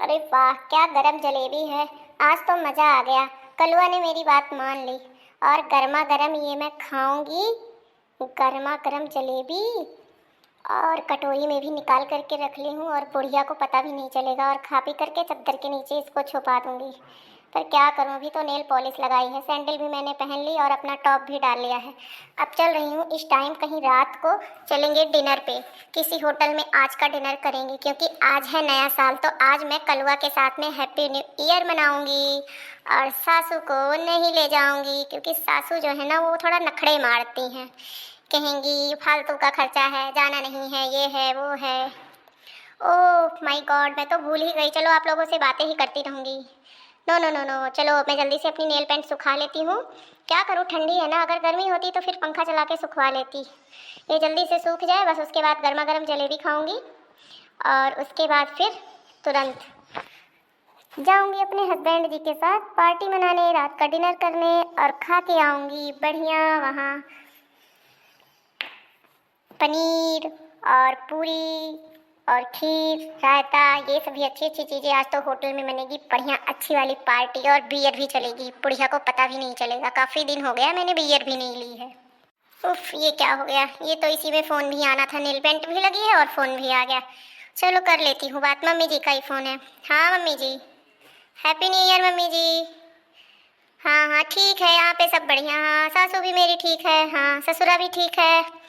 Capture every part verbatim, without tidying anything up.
अरे वाह, क्या गरम जलेबी है। आज तो मज़ा आ गया। कलुआ ने मेरी बात मान ली और गर्मा गर्म ये मैं खाऊंगी। गर्मा गर्म जलेबी और कटोरी में भी निकाल करके रख ली हूँ और बुढ़िया को पता भी नहीं चलेगा और खा पी करके चद्दर के नीचे इसको छुपा दूंगी। पर क्या करूँ, अभी तो नेल पॉलिश लगाई है, सैंडल भी मैंने पहन ली और अपना टॉप भी डाल लिया है। अब चल रही हूँ, इस टाइम कहीं रात को चलेंगे डिनर पे, किसी होटल में आज का डिनर करेंगे, क्योंकि आज है नया साल, तो आज मैं कलुआ के साथ में हैप्पी न्यू ईयर मनाऊंगी और सासू को नहीं ले जाऊंगी, क्योंकि सासू जो है ना, वो थोड़ा नखड़े मारती हैं, कहेंगी फालतू का खर्चा है, जाना नहीं है, ये है, वो है। ओह माय गॉड, मैं तो भूल ही गई। चलो, आप लोगों से बातें ही करती रहूँगी। नो नो नो नो, चलो मैं जल्दी से अपनी नेल पेंट सुखा लेती हूँ। क्या करूँ, ठंडी है ना, अगर गर्मी होती तो फिर पंखा चला के सुखवा लेती। ये जल्दी से सूख जाए, बस उसके बाद गर्मा गर्म जलेबी खाऊंगी और उसके बाद फिर तुरंत जाऊंगी अपने हस्बैंड जी के साथ पार्टी मनाने, रात का डिनर करने और खा के आऊंगी बढ़िया वहाँ पनीर और पूरी और खीर, रायता, ये सभी अच्छी अच्छी चीज़ें आज तो होटल में बनेगी। बढ़िया अच्छी वाली पार्टी और बियर भी चलेगी, बुढ़िया को पता भी नहीं चलेगा। काफ़ी दिन हो गया, मैंने बियर भी नहीं ली है। उफ, ये क्या हो गया? ये तो इसी में फ़ोन भी आना था, नेल पेंट भी लगी है और फ़ोन भी आ गया। चलो, कर लेती हूँ बात। मम्मी जी का ही फ़ोन है। हाँ मम्मी जी, हैप्पी न्यू ईयर मम्मी जी। हाँ हाँ, ठीक है, यहाँ पे सब बढ़िया। हाँ, सासू भी मेरी ठीक है। हाँ, ससुरा भी ठीक है।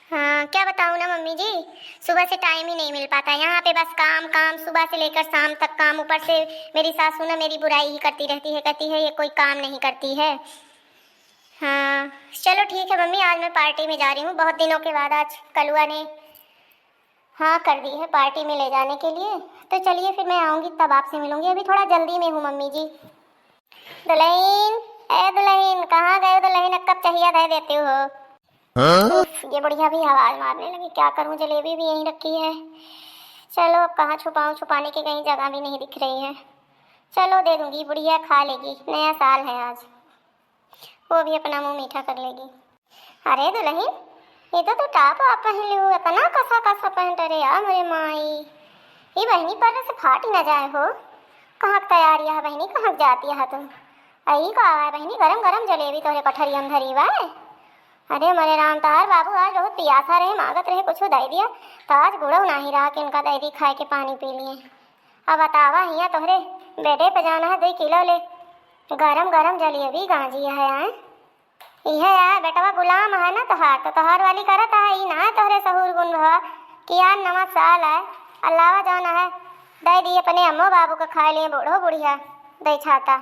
हाँ, क्या बताऊँ ना मम्मी जी, सुबह से टाइम ही नहीं मिल पाता है। यहाँ पे बस काम काम, सुबह से लेकर शाम तक काम। ऊपर से मेरी सासू ना मेरी बुराई ही करती रहती है, कहती है ये कोई काम नहीं करती है। हाँ, चलो ठीक है मम्मी, आज मैं पार्टी में जा रही हूँ। बहुत दिनों के बाद आज कलुआ ने हाँ कर दी है पार्टी में ले जाने के लिए। तो चलिए फिर मैं आऊँगी तब आपसे मिलूँगी, अभी थोड़ा जल्दी में हूँ मम्मी जी। दुल्हन, ए दुल्हन, कहाँ गए दुल्हन, एक कप चाहिए दे देती हो। हाँ? उफ, ये बुढ़िया भी आवाज़ मारने लगी, क्या करूँ, जलेबी भी यहीं रखी है। चलो अब कहाँ छुपाऊँ, छुपाने की कहीं जगह भी नहीं दिख रही है। चलो दे दूँगी, बुढ़िया खा लेगी, नया साल है आज। वो भी अपना मुँह मीठा कर लेगी। अरे दुल्हन, ये तो तू टॉप आप पहन ली हो, इतना कसा कसा पैंट, अरे यार मेरे माई, ये बहिनी पर से फाट ही ना जाए हो। कहाँ के तैयारी है बहिनी, कहाँ के जाती है तू? आई का है बहिनी, गरम गरम जलेबी तोरे कठरिया में धरी बा। अरे मोरे राम, तोहार बाबू आज बहुत पियासा रहे, मांगत रहे, कुछ दे दिया, तो आज गुड़ो नाही रहा कि इनका दे दी खाए के, पानी पी लिए। अब बतावा, हिया तोहरे बेडे पे जाना है, दो किलो ले गरम गरम जलेबी गांजी है, हैं? इहे है, बेटवा गुलाम है ना तोहार, तो तोहार वाली करत है, ई ना है तोहरे सहूर गुण भवा कि यार नवा साल है, अल्लावा जौन है, दे दी अपने अम्मो बाबू के खाए लिए, बूढ़ो बुढ़िया दे छाता।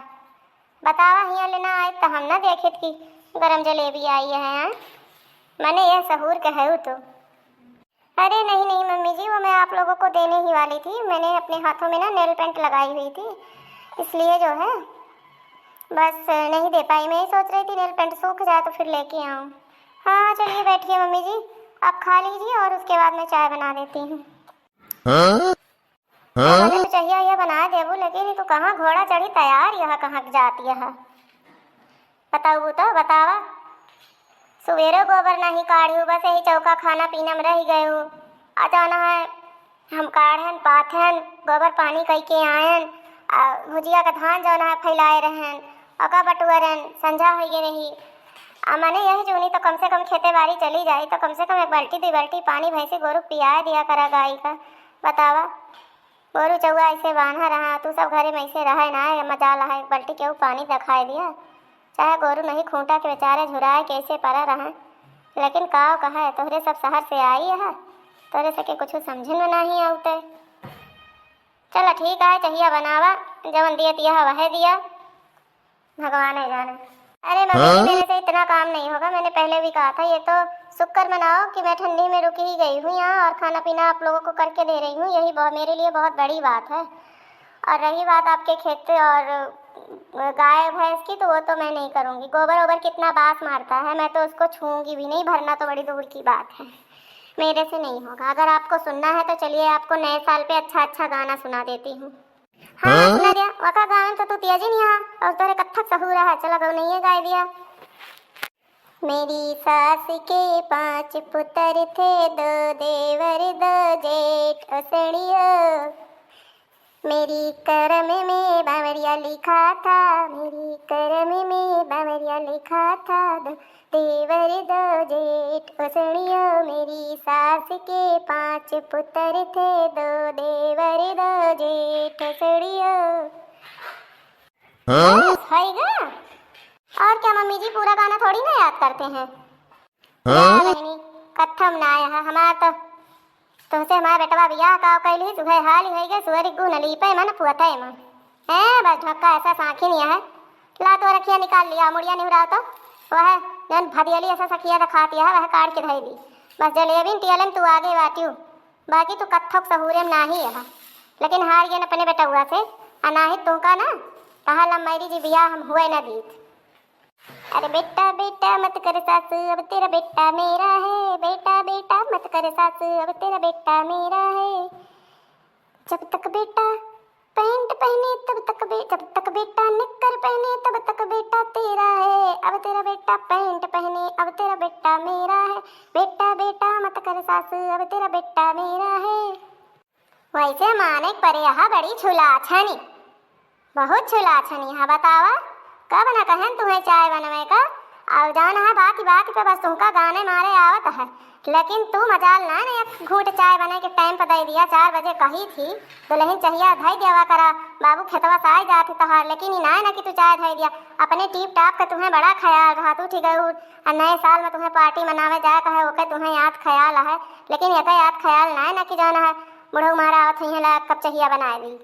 बतावा, हिया लेना आए तो हम ना देखित कि गरम जलेबी आई है, हैं? मने यह सहूर के है तो। अरे नहीं नहीं मम्मी जी, वो मैं आप लोगों को देने ही वाली थी। मैंने अपने हाथों में ना नेल पेंट लगाई हुई थी, इसलिए जो है बस नहीं दे पाई। मैं ही सोच रही थी नेल पेंट सूख जाए तो फिर लेके आऊँ। हाँ हाँ, चलिए बैठिए मम्मी जी, आप खा लीजिए और उसके बाद मैं चाय बना देती हूँ। हाँ? हाँ? अरे तो चाहिए ये बना देबू, लेकिन तू कहाँ घोड़ा चढ़ी तैयार, यह कहाँ के जात यह? बताऊ तो बतावा। सुबेरे गोबर नहीं काढ़ू, बस यही चौका खाना पीना में रह गयू। आ जाना है, हम काढ़न पाथन, गोबर पानी कई के आयन, आ भुजिया का धान जाना है फैलाए रहन, ओका बटुअरन, संझा हो गए रही। आ मने यही जूनी तो कम से कम खेते बाड़ी चली जाई, तो कम से कम एक बाल्टी दो बाल्टी पानी भैंसी गोरू पियाए दिया करा गाई का। बतावा, गोरू चौआ ऐसे बांधा रहा, तू सब घरे में ऐसे रहे ना, मजा लहा, एक बाल्टी केहू पानी दखाए दिया। चाहे गोरू नहीं खूंटा के बेचारे झुराए के ऐसे परा रहा, लेकिन काव कहे, तोहरे सब शहर से आई है, तोहरे सके कुछ समझे में नहीं आवते। चला ठीक है, चहिया बनावा, जवन दिया तिया वह दिया। भगवान है जाने। अरे मम्मी जी, हाँ? मेरे से इतना काम नहीं होगा, मैंने पहले भी कहा था। ये तो शुक्र मनाओ कि मैं ठंडी में रुकी ही गई हूँ यहाँ और खाना पीना आप लोगों को करके दे रही हूँ, यही बहुत, मेरे लिए बहुत बड़ी बात है। और रही बात आपके खेत और गाय भैंस की, तो वो तो मैं नहीं करूँगी। गोबर ओबर कितना बास मारता है, मैं तो उसको छूऊंगी भी नहीं, भरना तो बड़ी दूर की बात है। मेरे से नहीं होगा। अगर आपको सुनना है तो चलिए, आपको नए साल पे अच्छा अच्छा गाना सुना देती हूँ। हाँ, हाँ? सुना दिया। वका गावन तो तू तिया जी नहीं हा, और तोरे कत्थक सहूरा है, चला गौ नहीं है गाय दिया। मेरी सास के पांच पुत्र थे, दो देवर दो जेठ, ओ सड़ियो। मेरी करम में बावरिया लिखा था, मेरी करम में बावरिया लिखा था, दो देवर दो जेठ ओसड़ियो, मेरी सास के पांच पुत्र थे, दो देवर दो जेठ ओसड़ियो। हाँ? बस, होइगा? और क्या मम्मी जी, पूरा गाना थोड़ी ना याद करते हैं। हाँ? ना बहिनी, कत्थम ना आया है हमार तो। तुमसे हमार बेटवा बियाह का कैली, सुहे हाल ही होइगे, सुअर गु नलीपे मन पुअते मन। हैं, बस ढक्का ऐसा साँखी नहीं है। ला तो रखिया निकाल लिया, मुड़िया निहुराओ तो। वह जन भदियली ऐसा सखिया दिखाती है, वह काट के धई दी। बस जलेबिन टियलन तू आगे बाटियो, बाकी तू कत्थक सहूरे में नाही है। लेकिन हार गए अपने बेटउआ से, आ नाही तुमका ना, कहा लव मैरिज बियाह हम हुए ना दीत। अरे बेटा, बेटा मत कर सासू, अब तेरा बेटा मेरा है। बेटा, बेटा मत कर सासू, अब तेरा बेटा मेरा है। जब तक बेटा पैंट पहने, तब तक बे-, जब तक बेटा निक्कर पहने, तब तक बेटा तेरा है। अब तेरा बेटा पैंट पहने, अब तेरा बेटा मेरा है। बेटा, बेटा मत कर सासू, अब तेरा बेटा मेरा है। वैसे माने के परे, यह बड़ी छुलाछनी, बहुत छुलाछनी है। बतावा, कब न कहन तुम्हें चाय बनवे का, और जान है बात बात पे बस तुमका गाने मारे आवत है, लेकिन तू मजाल ना ने एक घूंट चाय बने के टाइम पर दे दिया। चार बजे कही थी दुल्हन चहिया धई देवा करा, बाबू खेतवा से आई जात ही तोहार, लेकिन ई ना ना कि तू चाय धई दिया। अपने टीप टाप के तुम्हें बड़ा ख्याल रहा, तू ठीक है, उ नए साल में तुम्हें पार्टी मनावे जाए कहे, ओके तुम्हें याद ख्याल है, लेकिन एका याद ख्याल ना है ना कि जौन है बुढ़ऊ मारा आवत हुई है, ला कप चहिया बनाए दी।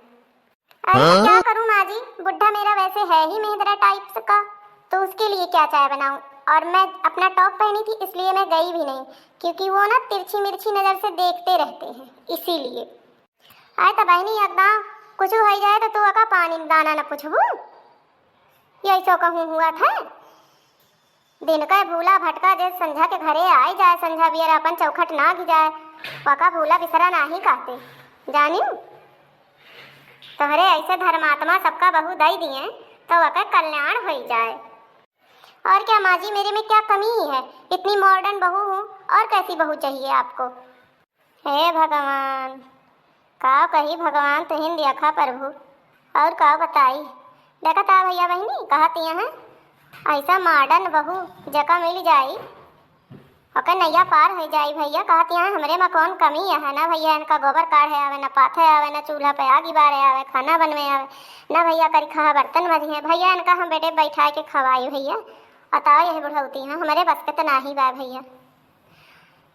अरे तो हाँ? क्या करूं माँ जी, बुढ़ा मेरा वैसे है ही मेहदरा टाइप्स का, तो उसके लिए क्या चाय बनाऊं? और मैं अपना टॉप पहनी थी, इसलिए मैं गई भी नहीं, क्योंकि वो ना तिरछी मिर्ची नज़र से देखते रहते हैं, इसीलिए। आए तो बहनी, एकदम कुछ हो जाए तो तू अका पानी दाना न पूछबू, यही सो कहूँ हुआ था। दिन का भूला भटका जे संझा के घरे आई जाए, संझा बियर अपन चौखट ना घिजाए, वका भूला बिसरा नाही कहते, जानियो। तोहरे ऐसे धर्मात्मा सबका बहू दई दिए, तो वका कल्याण होई जाए। और क्या माँ जी, मेरे में क्या कमी है? इतनी मॉडर्न बहू हूँ, और कैसी बहू चाहिए आपको? हे भगवान, का कही भगवान, तुहिन देखा प्रभु, और का बताई। देखत आ भैया बहिनी, कहत यहाँ ऐसा मॉडर्न बहू जका मिल जाई, ओकर नैया पार हो जाई भैया। कहत यहाँ हमरे में कौन कमी है ना भैया, इनका गोबर काढ़े आवे, ना पाथे आवे, ना चूल्हा पे आगी बारे आवे, खाना बनवे आवे, ना भैया करी खा बर्तन मजिहे भैया, इनका हम बेटे बैठा के खवाई भैया। बताओ यही बुढ़ौती है, हमरे बस के तो नाही बा भैया।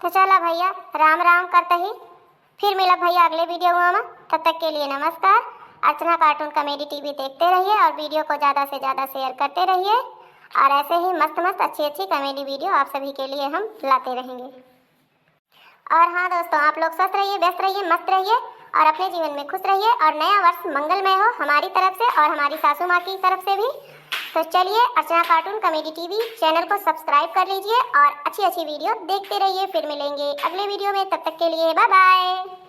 तो चला भैया, राम राम करते ही फिर मिलब भैया अगले वीडियो में। तब तक के लिए नमस्कार। अर्चना कार्टून कॉमेडी टीवी देखते रहिए और वीडियो को ज़्यादा से ज़्यादा शेयर करते रहिए, और ऐसे ही मस्त मस्त अच्छी अच्छी कॉमेडी वीडियो आप सभी के लिए हम लाते रहेंगे। और हाँ दोस्तों, आप लोग स्वस्थ रहिए, व्यस्त रहिए, मस्त रहिए और अपने जीवन में खुश रहिए, और नया वर्ष मंगलमय हो हमारी तरफ से और हमारी सासू माँ की तरफ से भी। तो चलिए, अर्चना कार्टून कॉमेडी टीवी चैनल को सब्सक्राइब कर लीजिए और अच्छी अच्छी वीडियो देखते रहिए। फिर मिलेंगे अगले वीडियो में, तब तक के लिए बाय बाय।